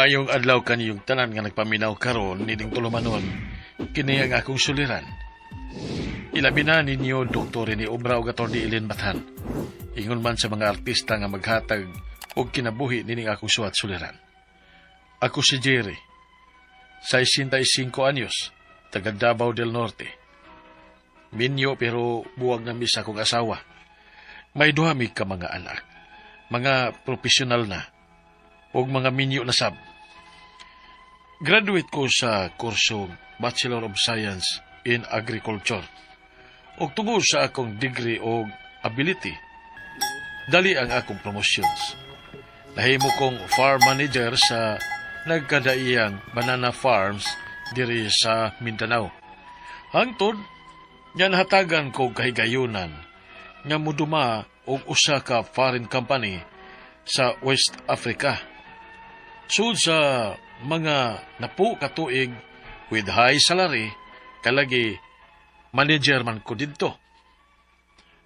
Maayong adlaw kaniyong tanan nga nagpaminaw karon nining tulumanon, kini ang akong suliran. Ilabi na ninyo Dr. Rene Obra ug Atty. Ellen Bathan. Ingon man sa mga artista nga maghatag og kinabuhi nining akong suwat suliran. Ako si Jerry, 65 anyos, taga Davao del Norte. Minyo pero buwag na mi sa akong asawa. May duha mi ka mga anak, mga profesional na, og mga minyo na sab. Graduate ko sa kurso Bachelor of Science in Agriculture. Og tungod sa akong degree o ability, dali ang akong promotions. Nahimo kong farm manager sa nagkadaiyang banana farms diri sa Mindanao. Hangtod, nga nahatagan ko kahigayunan nga muduma og usa ka foreign company sa West Africa. Sud sa mga napu ka tuig with high salary, kalagi manager man ko didto.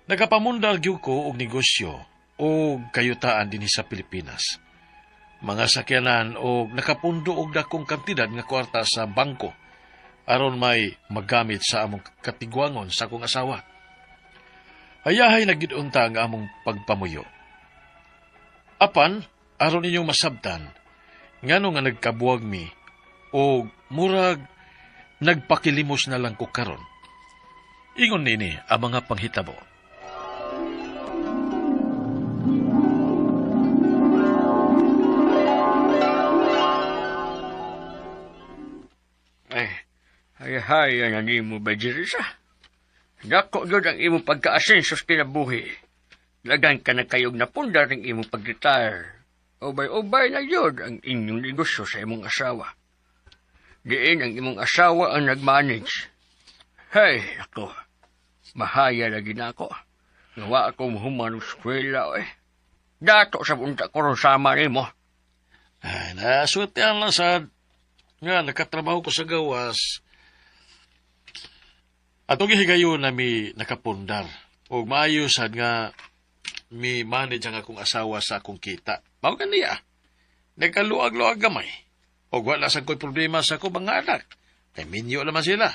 Nakapamundar gyud ko og negosyo o kayutaan dinhi sa Pilipinas. Mga sakyanan o nakapundo og dakong kantidad nga kwarta sa bangko aron may magamit sa among katigwangon sa akong asawa. Hayahay na gid unta ang among pagpamuyo. Apan, aron inyong masabtan, ngano nga nagkabuwag mi o murag nagpakilimos na lang ko karon. Ingon nini ang mga panghitabo. Ay, ay, hay, ang nimo ba, Jerisa? Dako gyud ang imong pagka-asenso sa kinabuhi. Lagan ka na kayog napundar ang imong pag-retire. Ubay-ubay na gyud ang inyong negosyo sa imong asawa. Diin ang imong asawa ang nag-manage. Hey, ako, mahaya lagi na ako. Nga ako muhuman og eskwela, eh. Dato sa unta ko ron sama nimo. Ay, naswertehan lang sa nga nakatrabaho ko sa gawas. Atong gihigayon na mi nakapundar. Og maayo sad nga mi manage ang akong asawa sa akong kita. Mao ganiya. Nagkaluag-luag gamay. Og wala sa ko'y problema sa akong mga anak. Kay minyo naman sila.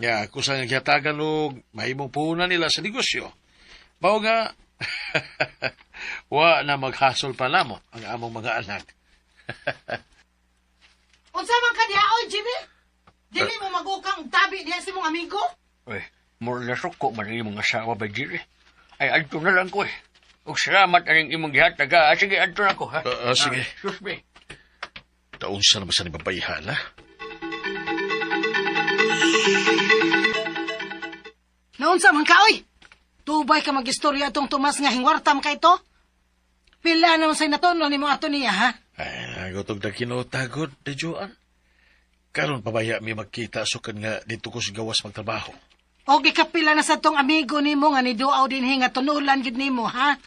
Nga ako sa giatagan og mahimong puhunan nila sa negosyo. Mao nga wa na maghasol pa namo ang among mga anak. Unsa man ka diha oy, Jimmy? Dili mo magukang tabi diha sa imong amigo? Uy, mura na suko man ang imong asawa ba, Jerry? Ay, adto na lang ko eh. Og salamat aning imong gihatag ha. Ah, sige, adto na ko ha. Sige. Ah, excuse me. Taon sa naman sa ni babayihan, ha? Naunsa man ka oy? Tubay ka magistorya atong Tomas nga hingwartam ka ito? Pila naman say natuno nimo ato niya ha? Ay, nagutog na kinutagod, de Joan. Karon pabaya mi magkita sukan nga dito ko sa gawas magtrabaho. O gikapila na sa tong amigo nimo nga niduaw dinhi nga tunulan gyud nimo ha?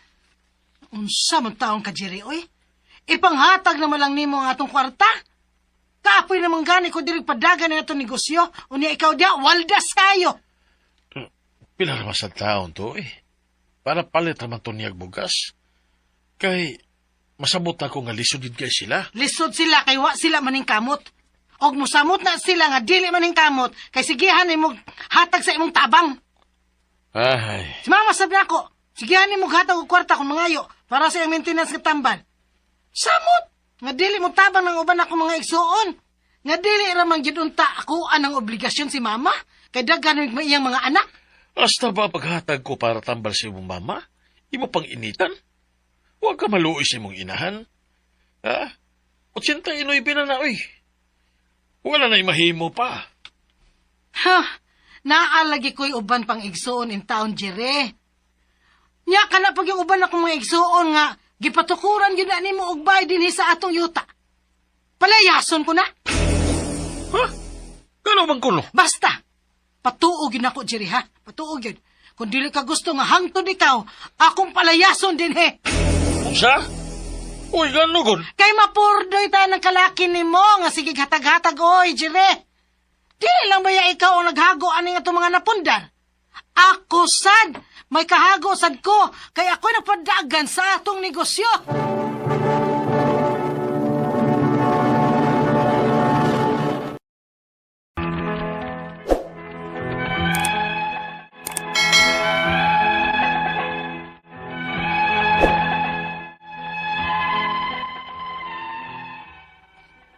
Unsa man taong ka Jerry oy? Ipanghatag naman lang nimo ang atong kwarta. Kaapoy naman gani ko diri padagan na atong negosyo. Unya ikaw diha waldas kayo. Pila naman sa taon to, eh. Para palit naman to niyag bugas. Kay, masabot na ko nga lisod yun kay sila. Lisod sila kay wa sila maning kamot. Og musamot na sila nga dili maning kamot kay sigihan nimo hatag sa imong tabang. Ay, Si mama sabi ako, sigihan nimo hatag og kwarta kung mangayo para sa iyang maintenance nga tambal. Samot nga dili mo tabang ng uban ako mga igsuon. Nga dili ra man gyud unta ako ang obligasyon si mama kay daghan man iyang mga anak. Hasta ba paghatag ko para tambal sa imong mama? Imo pang initan? Huwag ka maluoy sa imong inahan. Ha? 89 na na, oy. Wala na imahimo pa. Ha, naalagi ko'y uban pang igsuon in town, Jere. Nya ka na pag yung uban akong mga igsuon nga, gipatukuran yun na nimo og bay dinhi sa atong yuta. Palayason ko na. Ha? Gano bang kuno? Basta, patuog yun ako, Jerry, ha? Patuog yun. Kung dili ka gusto nga hangtod ikaw, akong palayason dinhi. Unsa? Uy, gano gon? Kay mapurdoy ta ng kalaki nimo nga sige hatag-hatag oy, Jere. Dili lang baya ikaw ang naghago ani nga itong mga napundar. Ako sad, may kahago sad ko, kay ako'y nagpadagan sa atong negosyo.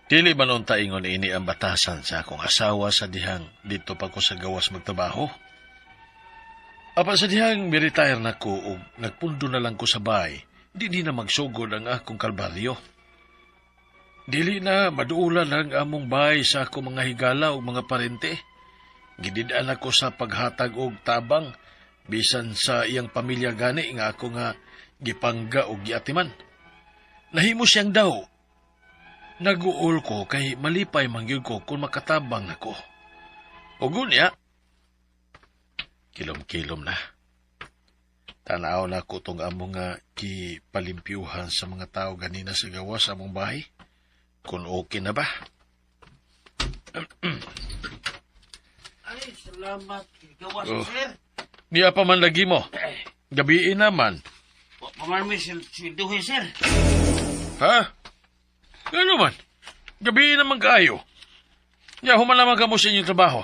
Dili man unta ingon ini ang batasan sa akong asawa sa dihang dito pa ko sa gawas magtrabaho. Apan sa dihang mi-retire na ko ug nagpundo na lang ko sa bahay, di na magsugod ang akong kalbaryo. Dili na maduulan ang among bahay sa akong mga higala ug mga parente. Gidid-an ako sa paghatag og tabang bisan sa iyang pamilya gani nga ako nga gipangga og giatiman. Nahimo siyang daw. Naguol ko kay malipay man gyud ko kung makatabang nako. Ug unya, kilom-kilom na. Tanaw na ko tong amo nga gipalimpyuhan sa mga tao ganina sa gawas sa among bahay. Kung okay na ba? Ay, salamat. Gawas, Oh. sir. Niya pa man lagi mo. Gabiin naman. Wa pa man mi silduhin, sir. Ha? Gano man? Gabiin naman kaayo. Nya, human naman kamo sa inyong trabaho.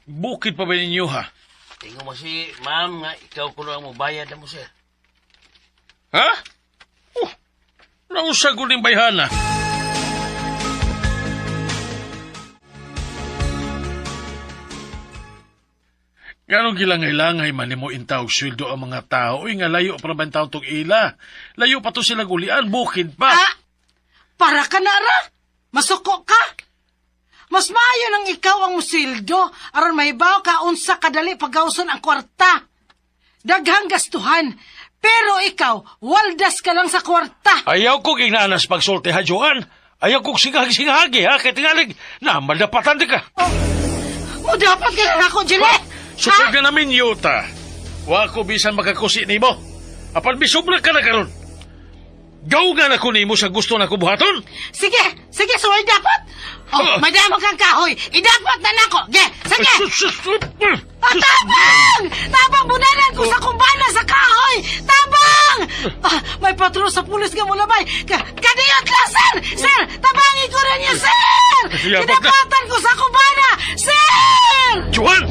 Bukid pa ba ninyo ha? Tingnan mo si ma'am nga ikaw kuno ang mobayad na mo, sir. Ha? Oh, nausag ko ning bayhana. Ganong gilangay-langay man nimo intawg sweldo ang mga tao. Uy, nga layo pa naman taong tong ila. Layo pa to sila gulian, bukid pa. Ah, para ka na ra. Masuko ka. Mas maayo nang ikaw ang musildo aron mahibaw ka unsa kadali pagawson ang kwarta. Daghang gastuhan. Pero ikaw, waldas ka lang sa kwarta. Ayaw ko ginaanas pagsulti ha, Joan. Ayaw kong singag-singagi ha, kay tingalig na madapatan di ka. Mo dapat ka na ako, Jile. Sukod ka namin, yuta. Wa ko bisan makakusi nimo. Apan bisubra ka na karon. Gaw nga na ko nimo sa gusto na ko buhaton. Sige, sige, suway dapat. Oh, Ah. may damo kang kahoy. Idapat na nako. Ge, sige. Sus, sus, sus. Ah, tabang! Tabang bunanan ko sa kumbana sa kahoy! Tabang! Ah, may patrol sa pulis nga mulabay. Kadiyot lang, sir! Sir, tabangin ko na niya, sir! Yabag na. Kinapatan ko sa kumbana! Sir! Joan!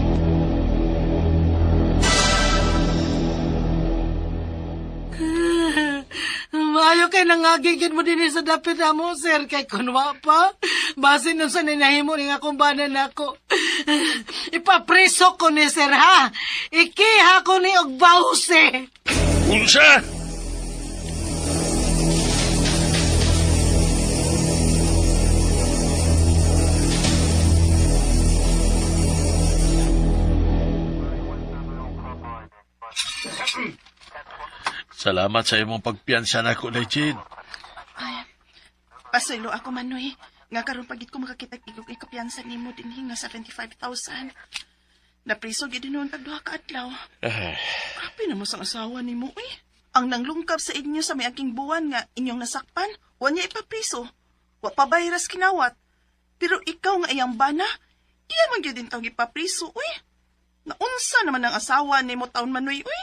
Maayo kay nangagigid mo din sa dapit mo, sir. Kay kunwa pa. Basin nun sa ninahimo ni nga kumbana nako. Ipapreso ko ni sir, ha? Ikiha ko ni og bawse. Unsa? Salamat sa imong pagpiyansa nako, Jane. Ay, pasaylo ako, Manoy. Nga karon pagit ko makakita igog ikapiyansa nimo dinhi nga 75,000. Napriso gid noon tag duha ka adlaw. Ay, Grabe na mo sang asawa nimo uy. Ang nanglungkab sa inyo sa miaging buwan nga inyong nasakpan, wa niya ipapriso. Wa pa bayras kinawat. Pero ikaw nga iyang bana, iya man gyud din tawag ipapriso uy. Naunsa naman ang asawa nimo taon Manoy uy.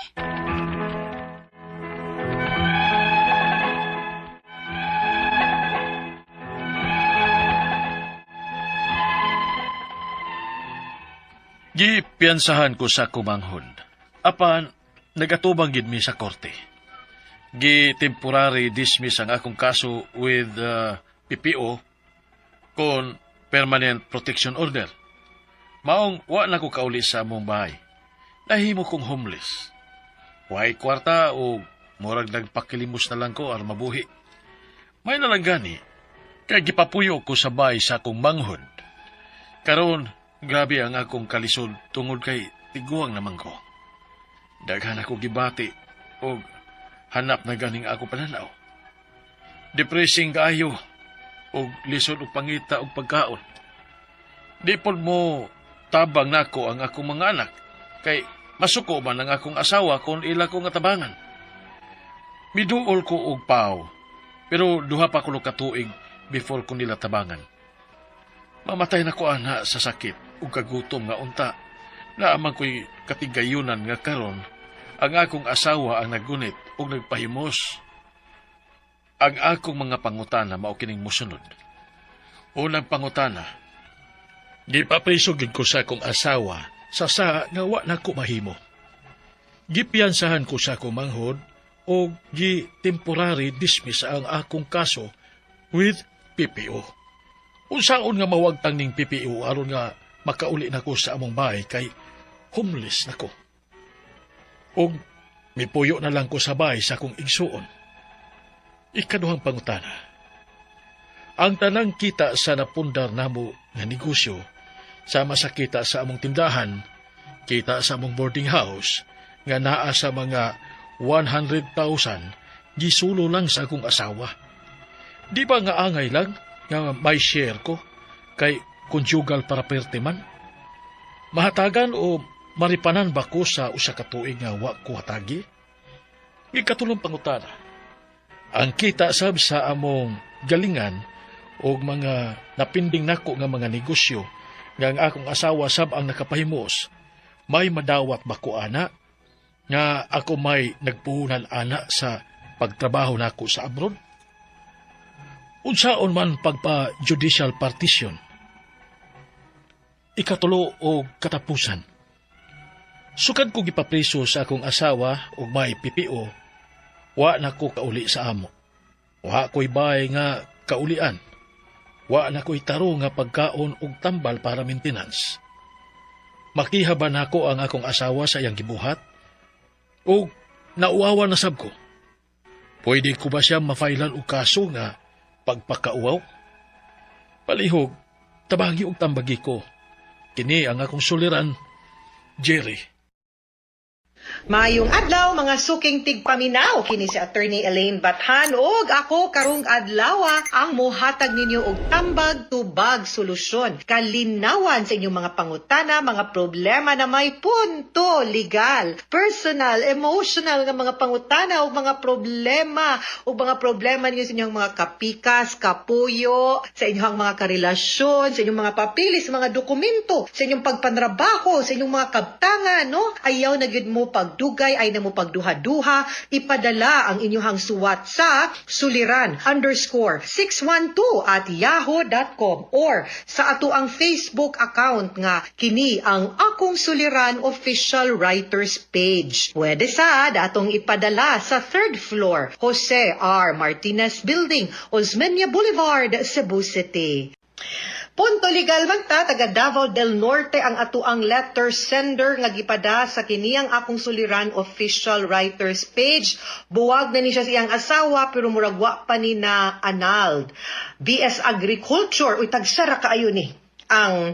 Gipiyansahan ko sa kumanghon. Apan, nagatubang gid mi sa korte. Gi-temporary dismiss ang akong kaso with PPO kon permanent protection order. Maong wa na ko kauli sa among bahay. Nahimo kong homeless. Way kwarta o murag nagpakilimos na lang ko aron mabuhi. May na lang gani, kay gipapuyo ko sa bahay sa akong manghod. Karon, grabe ang akong kalisod tungod kay tiguang naman ko. Daghan ako gibati og hanap na ganing ako pananaw. Depressing kaayo og lisod og pangita og pagkaon. Di pod mo tabang nako ang akong mga anak kay masuko man ang akong asawa kung ila ko nga tabangan. Miduol ko og paw pero duha pa ko ka tuig before ko nila tabangan. Mamatay na ko ana sa sakit ug kagutom nga unta. Naaman ko'y katigayunan nga karon ang akong asawa ang nagunit ug nagpahimos. Ang akong mga pangutana mao kining mosunod. Unang pangutana, gipapriso gid ko sa akong asawa sa saa nga wa na ko mahimo. Gipiyansahan ko sa akong manghod o gi temporary dismiss ang akong kaso With PPO. Unsaon nga mawagtang ning PPO aron nga makauli na ko sa among bahay kay homeless na ko? Og mipuyo na lang ko sa bahay sa akong igsuon. Ikaduhang pangutana. Ang tanang kita sa napundar namo nga negosyo, sama sa kita sa among tindahan, kita sa among boarding house, nga naa sa mga 100,000, gisulo lang sa akong asawa. Di ba nga angay lang nga may share ko kay conjugal property man? Mahatagan o maripanan ba ko sa usa ka tuig nga wa ko hatagi? Ikatulong pangutana. Ang kita sab sa among galingan og mga napinding nako nga mga negosyo nga ang akong asawa sab ang nakapahimos, may madawat ba ko ana nga ako may nagpuhunan ana sa pagtrabaho nako sa abroad? Unsaon man pagpa judicial partition? Ikatulo o katapusan. Sukad ko gipapriso sa akong asawa ug may PPO, wa na ko kauli sa amo. Wa ko'y bahay nga kaulian. Wa na ko'y taro nga pagkaon ug tambal para maintenance. Makiha ba nako ang akong asawa sa iyang gibuhat? O nauwawa na sab ko? Pwede ko ba siya mafailan og kaso nga pagpakauwaw? Palihog, tabangi og tambagi ko. Kini ang akong suliran, Jerry. Maayong adlaw, mga suking tigpaminaw, kini si Attorney Elaine Bathan ug ako karong adlaw ang mohatag ninyo og tambag tubag, solusyon, kalinawan sa inyong mga pangutana, mga problema na may punto legal, personal, emotional nga mga pangutana ug mga problema ug mga problema ninyo sa inyong mga kapikas, kapuyo, sa inyong mga karelasyon, sa inyong mga papilis, mga dokumento, sa inyong pagpanrabaho, sa inyong mga kabtangan, no? Ayaw na gyud mo pagdugay, ay na mo pagduha-duha, ipadala ang inyong suwat sa suliran_612@yahoo.com or sa ato ang Facebook account nga kini ang Akong Suliran Official Writers Page. Pwede sa atong ipadala sa third floor, Jose R. Martinez Building, Osmeña Boulevard, Cebu City. Punto legal man ta, taga Davao del Norte ang atuang letter sender nga gipada sa kiniyang Akong Suliran Official Writers Page. Buwag na ni siya sa iyang asawa pero murag wa pa ni na annulled. BS Agriculture, uy, tagsara kaayo ni ang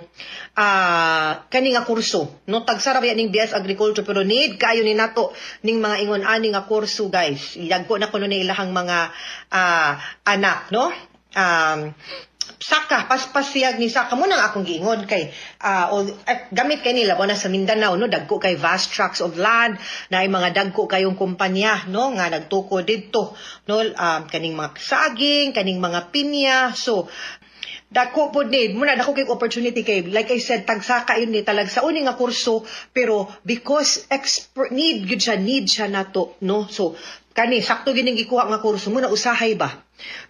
kani nga kurso, no? Tagsara ba ning BS Agriculture, pero need kaayo ni nato ning mga ingon ani nga kurso, guys. Dagko na kuno ni ilahang mga anak, no? Saka paspasiyag ni saka mo nang akong giingon kay eh, gamit kay nila na sa Mindanao, no? Dagko kay vast tracts of land na ay mga dagko kayong kumpanya, no, nga nagtuko didto, no, kaning mga saging, kaning mga pinya. So dako pod ni muna, dako kay opportunity kay, like I said, tagsaka yun ni talag sa uni nga kurso, pero because expert need gyud siya, need siya nato, no? So kani sakto gining gikuha nga kurso mo na. Usahay ba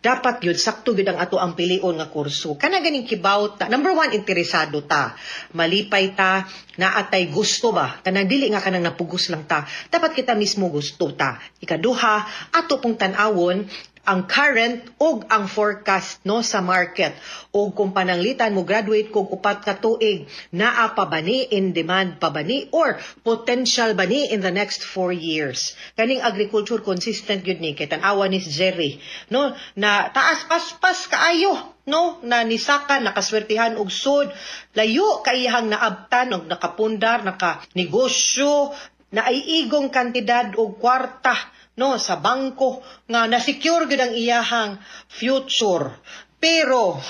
dapat yun sakto gyud ang ato ang pilion nga kurso, kana ganing kibaw ta. Number one, interesado ta, malipay ta, naatay gusto ba, kanang dili nga kanang napugos lang ta. Dapat kita mismo gusto ta. Ikaduha, ato pong tan-awon ang current ug ang forecast, no, sa market ug kung pananglitan mo graduate kog 4 ka tuig, naa pa ba ni, in demand pa ba ni or potential ba ni in the next 4 years? Kaning agriculture, consistent gyud ni kay tan-awa ni si Jerry, no, na taas paspas kaayo, no, na nisaka, nakaswertihan og sud layo kaiyahang naabtan og nakapundar, naka negosyo na ay igong kantidad og kwarta, no, sa bangko nga na-secure gyud ang iyahang future, pero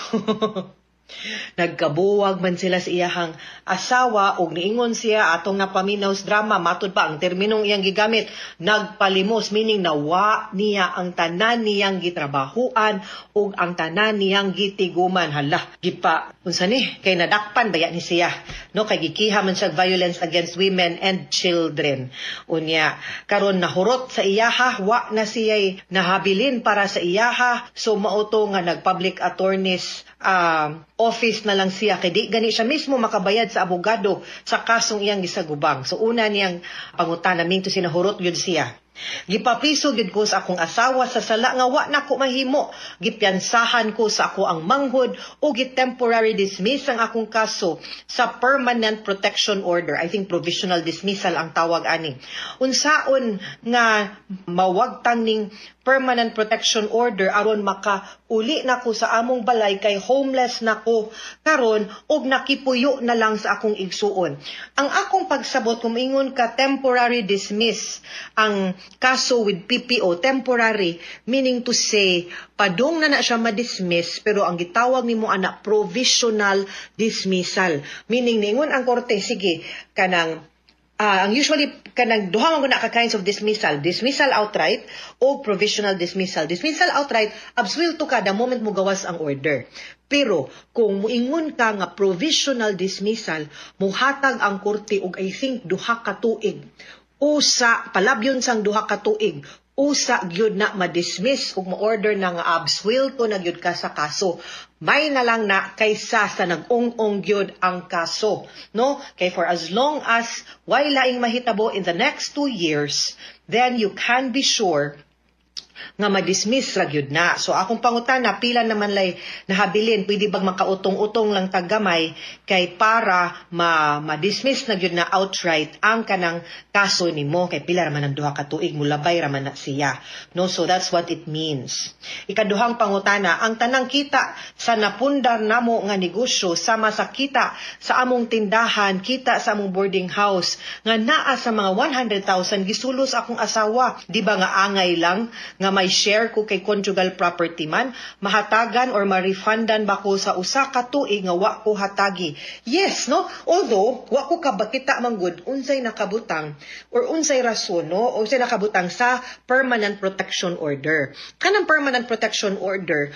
nagkabuwag man sila sa iyahang asawa ug niingon siya atong napaminaw sa drama, matud pa ang terminong iyang gigamit, nagpalimos, meaning nawa niya ang tanan niyang gitrabahuan ug ang tanan niyang gitiguman. Hala, gipa unsa ni kay nadakpan baya ni siya, no, kay gikiha man siya violence against women and children. Unya karon nahurot sa iyaha, wa na siya nahabilin para sa iyaha. So mao to nga nag public attorneys office na lang siya kay di gani siya mismo makabayad sa abogado sa kasong iyang gisagubang. So una niyang pangutana, ming to sinahurot gyud siya. Gipapriso gyud ko sa akong asawa sa sala nga wa nako mahimo. Gipiansahan ko sa ako ang manghod o gi-temporary dismiss ang akong kaso sa permanent protection order. I think provisional dismissal ang tawag ani. Unsaon nga mawagtang ning permanent protection order aron maka-uli na ko sa among balay kay homeless na ko karon og nakipuyo na lang sa akong igsuon? Ang akong pagsabot, kung ingon ka temporary dismiss ang kaso with PPO, temporary meaning to say padung na na siya ma-dismiss, pero ang gitawag nimo ana provisional dismissal, meaning niingon ang korte, sige, kanang ang usually kanang duha man gud na ka kinds of dismissal: dismissal outright o provisional dismissal. Dismissal outright, absuelto ka the moment mo gawas ang order. Pero kung muingon ka nga provisional dismissal, muhatag ang korte og, I think, 2 ka tuig. Usa palabyon sang 2 ka tuig usa gyud na ma-dismiss ug ma-order na nga absuelto na gyud ka sa kaso. May na lang na kaysa sa nag-ung-ong gyud ang kaso, no? Kay for as long as way laing mahitabo in the next 2 years, then you can be sure nga ma-dismiss ra gyud na. So akong pangutana, pila naman lay nahabilin? Pwede bag makautong-utong lang taggamay kay para ma ma-dismiss na gyud na outright ang kanang kaso nimo, kay pila ra man ang 2 ka tuig, mulabay ra man na siya. No, so that's what it means. Ikaduhang pangutana, ang tanang kita sa napundar namo nga negosyo sama sa kita sa among tindahan, kita sa among boarding house nga naa sa mga 100,000 gisulos akong asawa. Di ba nga angay lang nga may share ko kay conjugal property man? Mahatagan or ma-refundan ba ko sa 1 ka tuig nga wa ko hatagi? Yes, no? Although wa ko kabakita man gud unsay nakabutang or unsay rason, no? Unsay nakabutang sa permanent protection order. Kanang permanent protection order,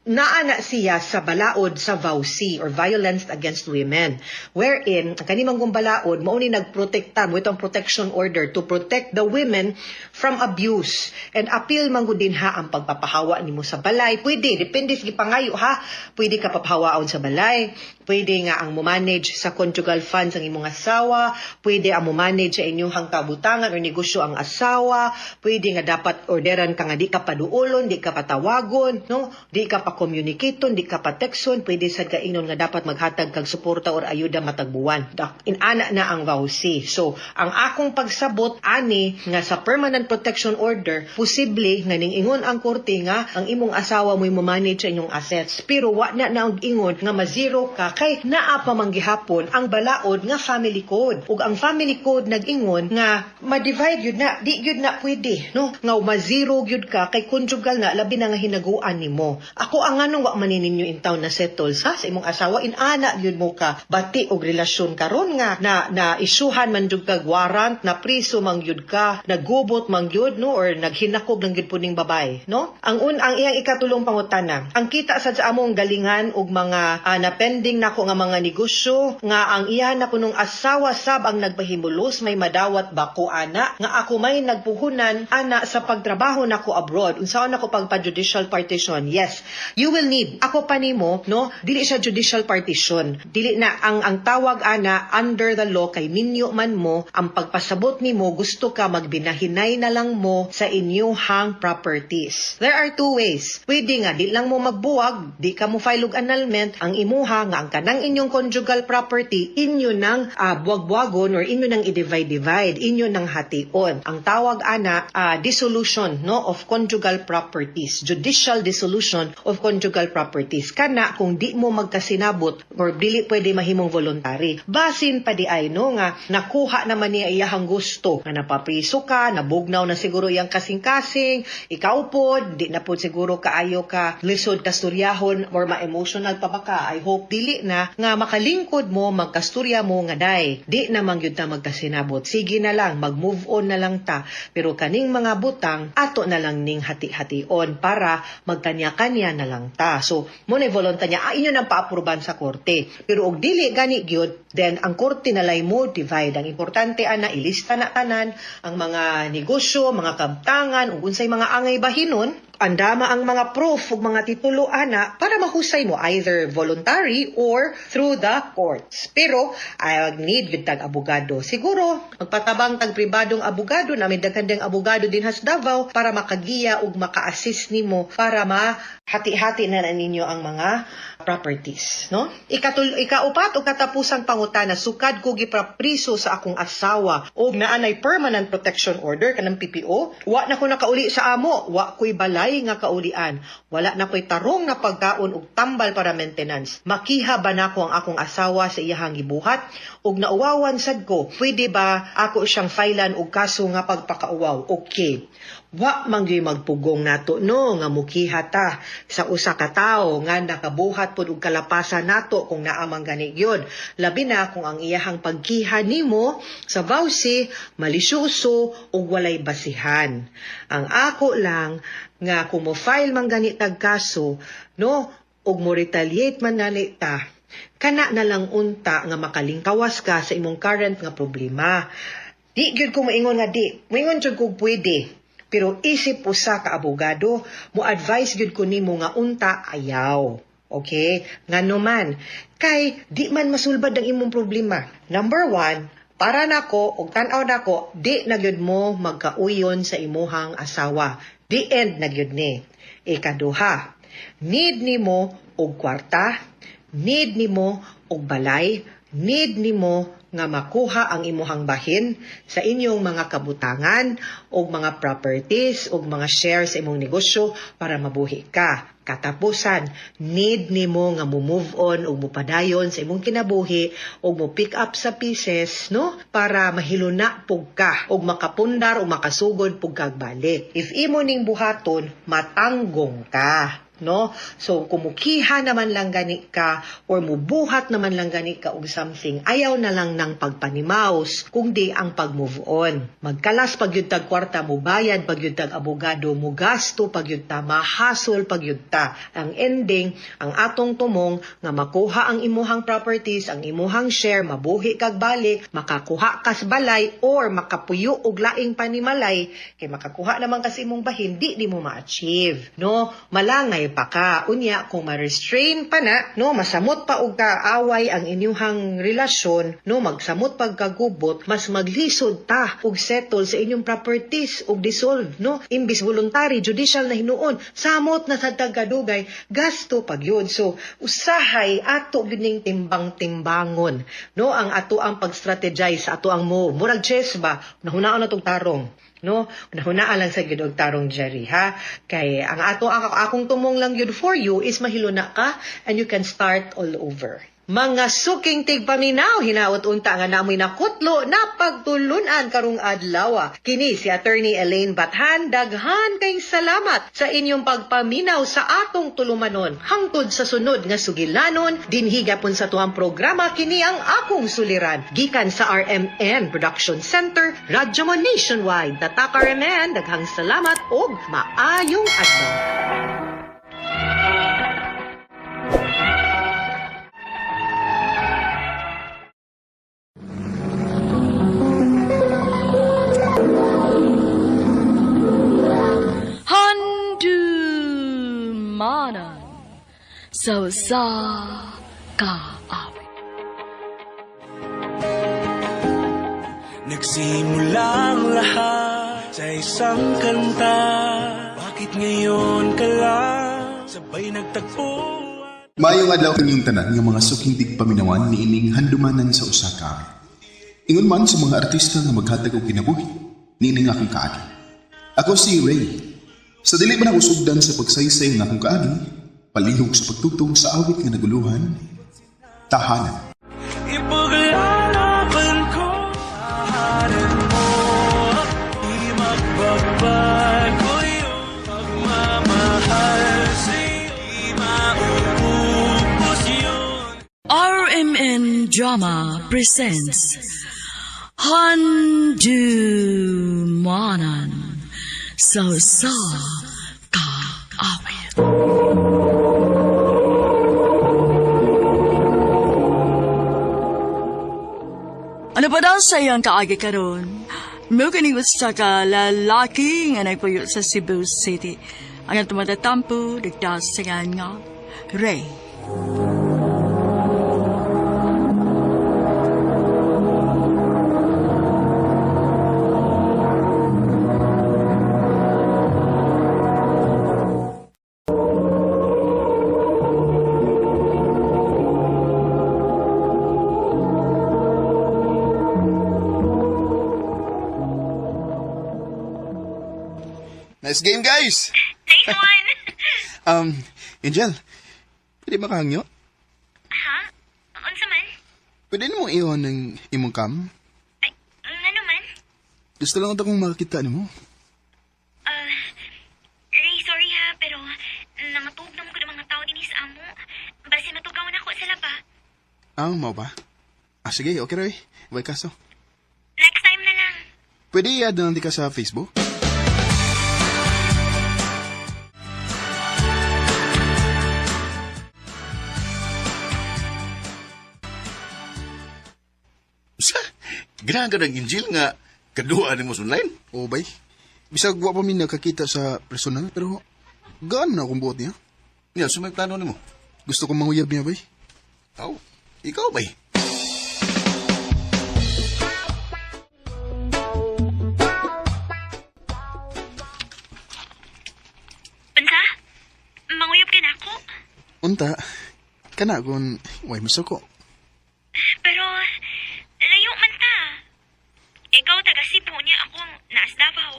naa na siya sa balaod sa VAWC or Violence Against Women, wherein ang kani man balaod mao ni nagprotektar mo itong protection order to protect the women from abuse, and apil man gud din ha ang pagpapahawa nimo sa balay. Pwede, depende sa gipangayo ha. Pwede ka papahawaon sa balay, pwede nga ang mo-manage sa conjugal funds ang imong asawa, pwede ang mo-manage sa inyong kabutangan or negosyo ang asawa, pwede nga dapat orderan ka nga di ka paduolon, di ka patawagon, no? Di ka pa communicaton, di ka pa texton, pwede sad ka ingnon nga dapat maghatag kag suporta or ayuda matag buwan. Inana na ang VAWC. So, ang akong pagsabot ani nga sa permanent protection order, posible nga ning ingon ang korte nga ang imong asawa mo'y mo-manage sa inyong assets. Pero wa na na og ingon nga ma-zero ka kay naa pa man gihapon ang balaod nga family code. Ug ang family code nag-ingon nga ma-divide yun na, di yun na pwede, no? Nga ma-zero gyud ka kay conjugal na, labi na nga hinaguan nimo. Ako ang anong wa man ninyo in town na settle sa imong asawa, inana gyud mo ka bati og relasyon karon nga na na isyuhan man jud kag warrant, na priso man gyud ka, nagubot man gyud, no, or naghinakog lang gyud puning babay, no? Ang iyang ikatulong pangutana, ang kita sad sa among galingan og mga na pending nako nga mga negosyo nga ang iya na kunong asawa sab ang nagpahimulos, may madawat ba ko ana nga ako may nagpuhunan ana sa pagtrabaho nako abroad? Unsaon nako pagpa-judicial partition? Yes, you will need, ako pa nimo, no, dili siya judicial partition, dili na ang tawag ana under the law kay minyo man mo. Ang pagpasabot nimo, gusto ka magbinahinay na lang mo sa inyuhang properties. There are two ways. Pwede nga di lang mo magbuwag, di ka mo file og annulment. Ang imuha nga ang kanang inyong conjugal property inyo nang buwag-buwagon or inyo nang i-divide-divide, inyo nang hation. Ang tawag ana dissolution, no, of conjugal properties, judicial dissolution of conjugal properties. Kana kung di mo magkasinabot or dili pwede mahimong voluntary. Basin pa di ay, no, nga nakuha naman niya iyahang gusto nga napapriso ka, nabugnaw na siguro iyang kasing-kasing, ikaw pod di na pod siguro kaayo ka lisod kasturyahon or ma-emotional pa ba ka? I hope dili na nga makalingkod mo, magkasturya mo nga, "Day, di na man gyud ta magkasinabot, sige na lang, mag-move on na lang ta, pero kaning mga butang ato na lang ning hati-hation para magkanya-kanya na lang ta." So mo na voluntary niya, inyo nang paapruban sa korte. Pero og dili gani gyud, then ang korte na lay mo divide. Ang importante ana, ilista na tanan ang mga negosyo, mga kabtangan ug unsay mga angay bahinon. Andama ang mga proof ug mga titulo ana para mahusay mo either voluntary or through the courts. Pero ay need gud tag abogado. Siguro magpatabang tag pribadong abogado na may daghan ding abogado din has Davao para makagiya ug maka-assist nimo para mahati-hati na na ninyo ang mga properties, no? Ikaupat o katapusang pangutana, sukad ko giprapriso sa akong asawa og naanay permanent protection order kanang PPO, wa na ko nakauli sa amo, wa ko'y balay nga kaulian, wala na ko'y tarong nga pagkaon ug tambal para maintenance. Makiha ba nako ang akong asawa sa iyahang gibuhat ug nauwawan sad ko, pwede ba ako siyang filean og kaso nga pagpakauwaw? Okay. Wa man gyud magpugong nato no nga mukiha ta sa usa ka tawo nga nakabuhat pud og kalapasan nato kung naa man gani gyud. Labi na kung ang iyahang pagkiha nimo sa VAWC malisyoso ug walay basihan. Ang ako lang nga kung mo-file man gani tag kaso no ug mo retaliate man nani ta, kana na lang unta nga makalingkawas ka sa imong current nga problema. Di gyud ko moingon nga di, moingon jud kog pwede. Pero isip usa ka abogado, mo advise gyud ko nimo nga unta ayaw. Okay? Ngano man, kay di man masulbad ang imong problema. Number one, para nako og tan-aw nako, di na gyud mo magkauyon sa imuhang asawa. The end na gyud ni. Ikaduha, need nimo og kwarta, need nimo og balay, need nimo nga makuha ang imuhang bahin sa inyong mga kabutangan og mga properties og mga shares sa imong negosyo para mabuhi ka. Katapusan, need nimo nga mo move on ug mopadayon sa imong kinabuhi ug mo pick up sa pieces, no, para mahiluna pug ka ug makapundar o makasugod pug kag balik. If imo ning buhaton, matanggong ka, no? So kumukiha naman lang gani ka or mubuhat naman lang gani ka og something, ayaw na lang ng pagpanimaus kung di ang pag-move on. Magkalas pag yun tag kwarta, mubayad pag yun tag abogado, mugasto pag yun ta, mahasol pag yun ta. Ang ending, ang atong tumong nga makuha ang imuhang properties, ang imuhang share, mabuhi kag balik, makakuha kas balay or makapuyo og laing panimalay, kay makakuha naman kasi imong bahin, di di mo ma-achieve, no? Malangay pa ka. Unya, kung ma-restrain pa na, no, masamot pa og kaaway ang inyuhang relasyon, no, magsamot pagkagubot, mas maglisod ta og settle sa inyong properties og dissolve, no? Imbis voluntary, judicial na hinuon, samot na sa tagadugay, gasto pag yun. So, usahay ato gyud ning timbang-timbangon, no, ang ato ang pag-strategize sa ato ang move. Murag chess ba, nahunaon na tong tarong, no? Nahunaan lang sa gyud og tarong, Jerry, ha, kay ang ato ang akong tumong lang gyud for you is mahiluna ka and you can start all over. Mga suking tigpaminaw, hinaot unta nga namoy nakutlo na pagtulunan karong adlaw. Kini si Attorney Elaine Bathan, daghan kay salamat sa inyong pagpaminaw sa atong tulumanon. Hangtod sa sunod nga sugilanon, dinhi gapon sa tuang programa, kini ang akong suliran. Gikan sa RMN Production Center, Radyo Mo Nationwide. Tatak RMN, daghang salamat og maayong adlaw. Handumanan sa usa ka awit. Nagsimula ang lahat sa isang kanta. Bakit ngayon ka lang sabay nagtagpo? Maayong adlaw kanyong tanan nga mga suking tigpaminawan niining handumanan sa usa ka awit. Ingon man sa mga artista nga maghatag og kinabuhi niining akong kaagi. Ako si Ray. Sa dili man ako sugdan sa pagsaysay ng akong kaagi, palihog sa pagtugtog sa awit nga naguluhan, Tahanan. Ipaglalaban ko, tahanan mo. Di magbabago yung pagmamahal sa'yo. Di mauubos yun. RMN Drama presents Handumanan sa usa ka awit. Ano pa daw sa iyang kaagi karon? Mo kining usa ka lalaki nga nagpuyo sa Cebu City. Ang atong matatampo, nagdasagan nga, Ray. Nice game, guys! Nice one! Angel, pwede ba kahangyo? Ha? Unsa man? Pwede mo iyon ng imong cam? Ay, ngano man? Gusto lang ito kong makakita nimo. Ray, sorry ha, pero nangatug na mo gud ang mga tao dinhi sa amo. Basi matugaw na ko sa laba. Ah, mau ba? Ah, sige, okay Roy. Way kaso. Next time na lang. Pwede i-add na lang di ka sa Facebook? Sa, ganahan ka ng Angel nga kaduha nimo sa online? Oo, bay. Bisag wa pa mi nakakita sa personal, pero gaan na akong buot niya. Nya, so may plano nimo. Gusto kong manguyab niya, bay. Aw, ikaw bay. Unsa? Manguyab ka na ako? Unta, kana kung way masuko. Pero, layo man ta. Ikaw taga Cebu niya, ako ang naas Davao.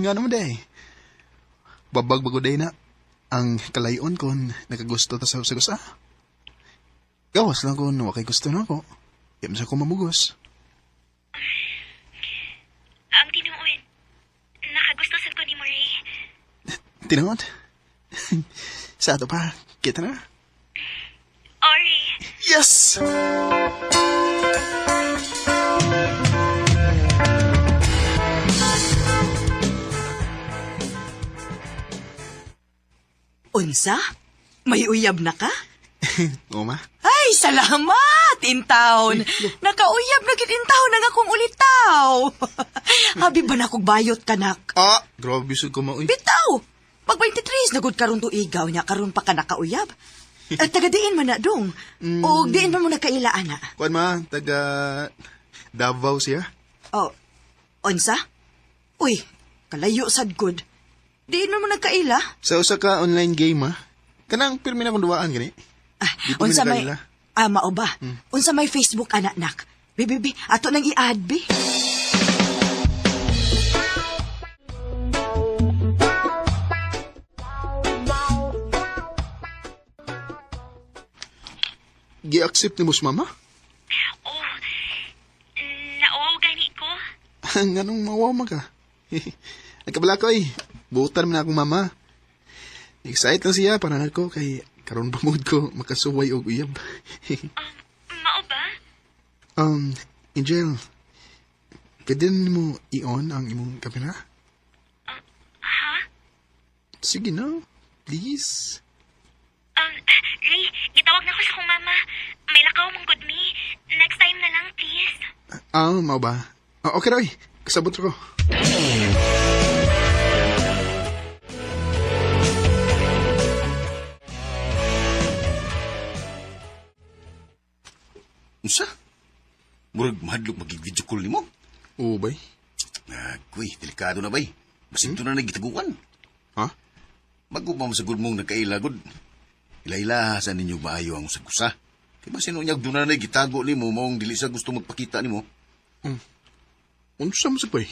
Nga naman day. Babag bago day na. Ang kalayon kon nakagusto ta sa usa. Gawas lang kon wa kay gusto na ako. Di man sa ko mamugos. Ang tinuod, nakagusto sad ko ni Ray. Tinuod. Sa ato pa, kita na. Ori, Yes! Unsa? May uyab na ka? Oo ma. Ay, salamat, intaon. Nakauyab na gid intaon ang akong ulitaw. Habi ba na kog bayot kanak? Ah, grabe sud ko maoy. Bitaw! Pag 23 na gud karon tuigaw niya karon pa ka nakauyab. At taga diin man na dong. O diin man mo nakaila ana. Kuan ma, taga Davao siya. Oh, unsa? Uy, kalayo sad gud. Diin man mo nagkaila? Sa usa ka online game ma. Kanang pirmi na kong duwaan gani. Ah, Di pa mi unsa may nakaila. Ah, mao ba? Unsa may Facebook anak nak? Bi bi bi, ato nang i-add bi. Gi-accept ni mo si mama? oh, nauwaw gani ko. Nganong mawaw man ka? Nagkabala ko eh. Buutan man na akong mama. Excited lang siya para nako kay karon pa mood ko makasuway og uyab. Mao ba? Angel, pwede mo i-on ang imong kamera? Ha? Sige na, please. Ray, gitawag na ko sa akong mama. May lakaw mong good me. Next time na lang, please. Ah, mao ba? Ah, okay Roy, kasabot ko. Unsa? Murag mahadlok magig-video call nimo. Oo, bay. Agoy, delikado na bay. Basin na nagitaguan. Ha? Bago pa masagod mong nagkaila, gud. Ilaylahasan ninyo maayo ang usag-usa. Kay basin unyag doon na gitago nimo maong dili sa gusto magpakita nimo. Unsa man sa bay?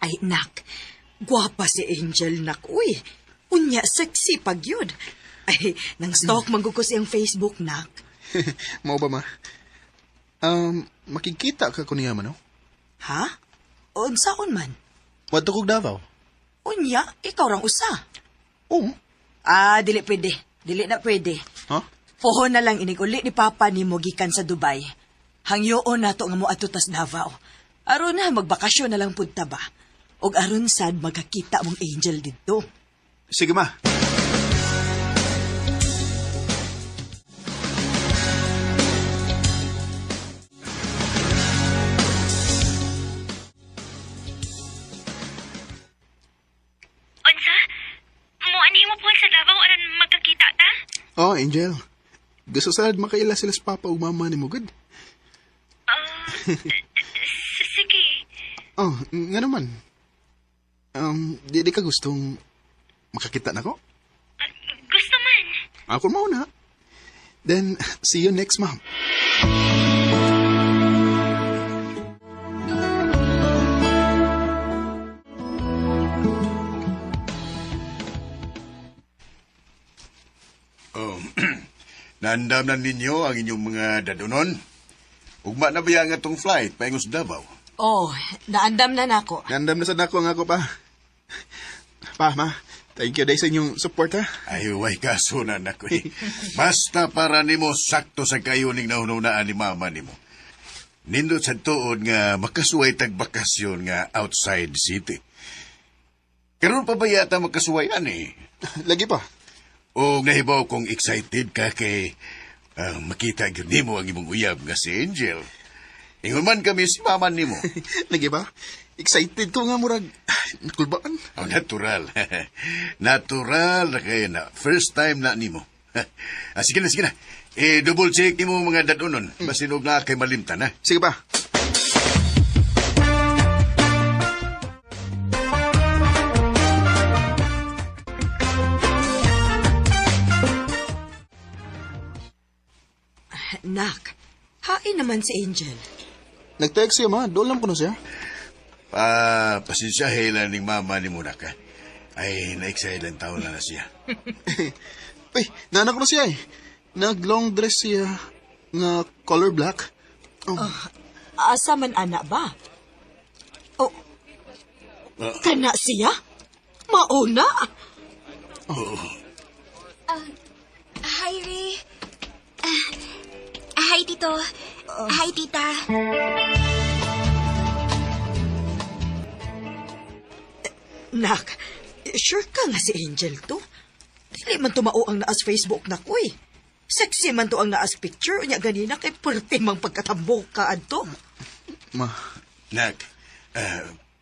Ay, nak. Gwapa si Angel, nak. Uy, unya, sexy pag yun. Ay, nang stalk man gud ko siyang Facebook, nak. Mao ba ma? Makikita ka ko niya man, no? Ha? Unsaon man? Wadto kog Davao. Unya, ikaw rang usa. Oo. Ah, dili pwede. Dili na pwede. Ha? Pohon na lang inig uli ni Papa ni mo gikan sa Dubai. Hangyoon na to nga mo adto tas Davao. Aron na, magbakasyon na lang pud ta ba? Og aron sad magkakita mong Angel didto. Sige, ma. Unsa? Muanhi mo po sa Davao aron magkakita ta? Oh, Angel. Gusto sad makaila sila sa papa ug mama nimo gud. Sige. Oh, nga naman. Di ka gustong makakita nako? Gusto man. Ako mauna. Then, see you next month. Oh, naandam na ninyo ang inyong mga dadunon. Ugma na ba ang atong flight paingon sa Davao? Oh, naandam na nako. Nandam na sad nako ang ako pa. Pa, ma. Thank you dahil sa inyong support, ha? Ay, way kaso na nako eh. Basta para nimo sakto sa kayo ning nahununaan ni mama nimo. Nindot sa tuod nga makasuway tag bakasyon nga outside city. Karon pa ba yata makasuway ani? Lagi pa. O nahibaw kong excited ka kay makita gyud nimo ang imong uyab nga si Angel. Ingon man kami si mama nimo. Lagi ba? Excited ko nga murag nakulbaan. Oh, natural. Natural na kayo na. First time na nimo. Sige na, sige na. Eh, double check nimo mga dadunon. Basinog na kay malimtan, ha? Sige pa. Nak, hain naman si Angel. Nag-text siya, ma. Doon lang ko na siya. Pa, pasensya lang ning mama ni muna ka. Ay, na-excite lang taon na na siya. Uy, nanak ko na siya eh. Nag-long dress siya nga color black. Oh, Asa man ana ba? Oh, kana siya? Mauna? Hi, Ray. Hi, Tito. Hi, Tita. Nak, sure ka nga si Angel to? Dili man tumao ang naas Facebook na ko eh. Sexy man to ang naas picture unya ganina kay perte mang pagkatambok ka adto. Ma. Nak,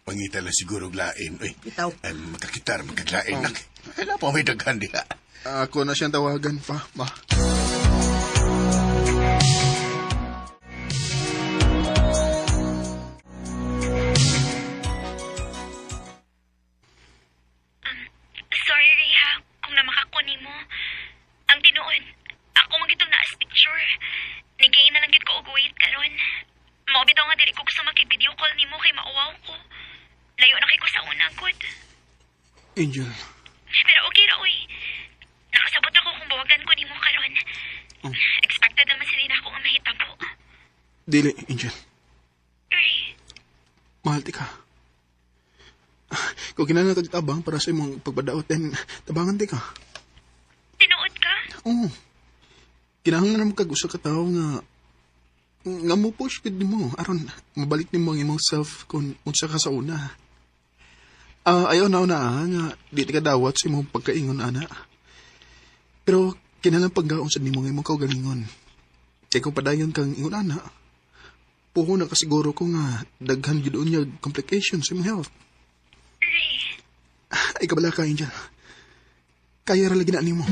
pangita lang siguro glain. Uy, Bitaw. Ay, makakitar, makaglain, nak. Ay, na pa may daghan diha. Ako na siyang tawagan pa, ma. Sorry, Ray, ha, kung namakakuni mo. Ang tinuod, ako man gitong naas picture. Nigay na lang gid ko og wait karon. Mao bitaw nga dili ko gusto makig-video call nimo kay mauwaw ko. Layo na kay ko sa una, good. Angel. Pero okay ra, uy. Nakasabot ako kung bawagan ko nimo karon. Expected naman sila na ako nga mahitabo. Dili, Angel. Ray, Mahal ti ka. Kung kinahanglan kag tabang para sa imong pagbadaot, then tabangan ti ka. Tinuod ka? Oo. Kinahanglan mo kag usa ka tawo nga nga mo push gid nimo aron mabalik nimo ang imong self kung unsa ka sa una. Ayaw na una nga di ka dawat sa imong pagkaingon ana. Pero kinahanglan paggaon sa nimo ang imong kaugalingon. Kay kung padayon kang ingon ana, puho na kasiguro ko nga daghan gyud unya complications sa imong health. Ray, Ay kabala ka, Angel. Kaya ra lagi na nimo.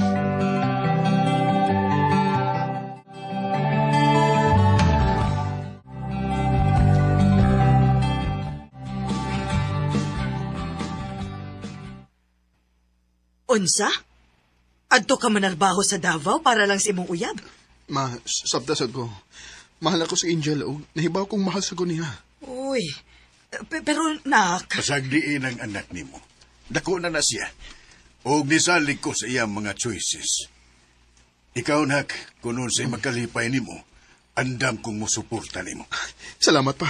Unsa? Adto ka manarbaho sa Davao para lang sa imong uyab? Ma, sabta sad ko. Mahal ako si Angel o nahibaw kong mahal sa ko niya. Uy, pero nak, Pasagdiin ang anak nimo. Dako na na siya. Og nisalig ko sa iyang mga choices. Ikaw, nak, kung unsay makalipay nimo, andam kong musuporta nimo. Salamat pa.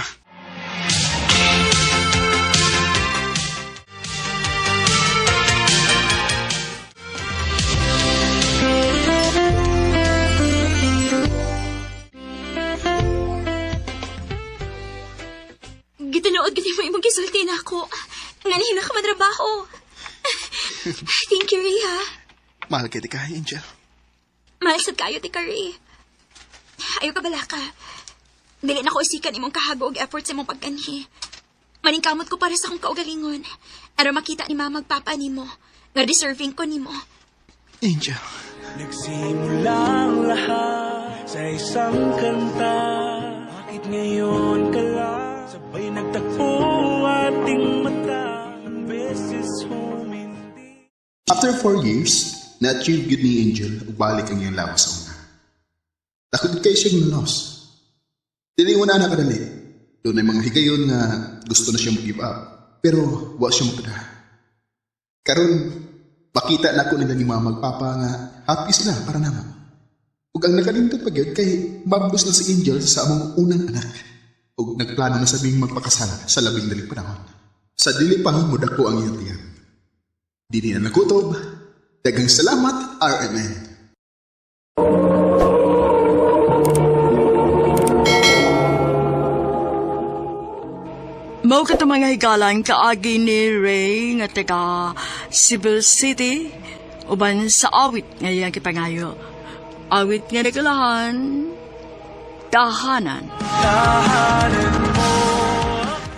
Thank you, Ray, ha. Mahal kay ka, Angel. Mahal sad kayo, ti ka, Ray. Ayaw ka bala ka. Dili na ko isikan imong kahago og effort sa imong pagkanhi. Maningkamot ko para sa akong kaugalingon. Aron makita ni mama ug papa nimo. Nga deserving ko nimo. Angel. Nagsimula ang lahat sa isang kanta. Bakit ngayon ka lang sabay nagtagpo ating mata? Ilang beses humindi. After 4 years, na-achieve gyud ni Angel ug balik ang iyang lawas sa una. Dako gyud kay siyang na-loss. Dili mo na nakadali. Dunay mga higayon nga gusto na siya mo-give up. Pero wa siya mapadahan. Karon, makita nako nila ni mama ug papa nga happy sila para namo. Ug ang nakanindot pa gyud kay mabdos na si Angel sa among unang anak. Ug nagplano na sa ming magpakasal sa labing daling panahon. Sa dili pa modako ang iyang tiyan. Dili na nakutob. Daghang salamat, RMN. Mao kato, mga higalan, kaagi ni Ray nga taga Cebu City uban sa awit nga iyang gipangayo. Awit nga nagulahan, "Tahanan." Tahanan mo,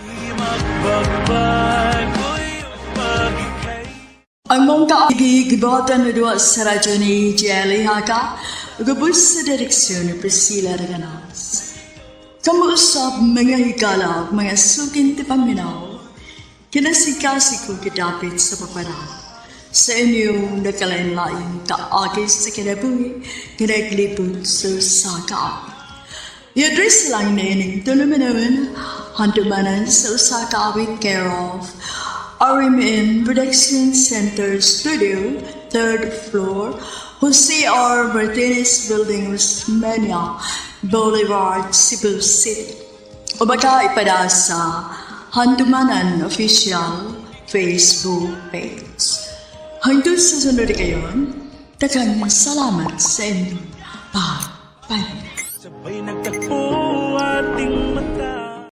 di magbabago pag ika'y Ang mong kaagi gibuhatan na duwa sa radyo ni Jelly Haka, gubos sa direksyon ni Priscilla Reganas. Kamuusap, mga higala, mga sukin ti paminaw, kinasikasi ko kidapit sa paparang sa inyong nakalain-lain kaagi sa kinabuhi nga naglibot sa usa ka awit. I-address lang nining tulumanon, "Handumanan sa Usa Ka Awit," care of RMN Production Center Studio, third floor, Jose R. Martinez Building, Osmeña Boulevard, Cebu City. O baka ipada sa Handumanan Official Facebook page. Hangtod sa sunod kayon, daghang salamat sa inyong pagpaminaw. Sabay nagtagpo ating mata.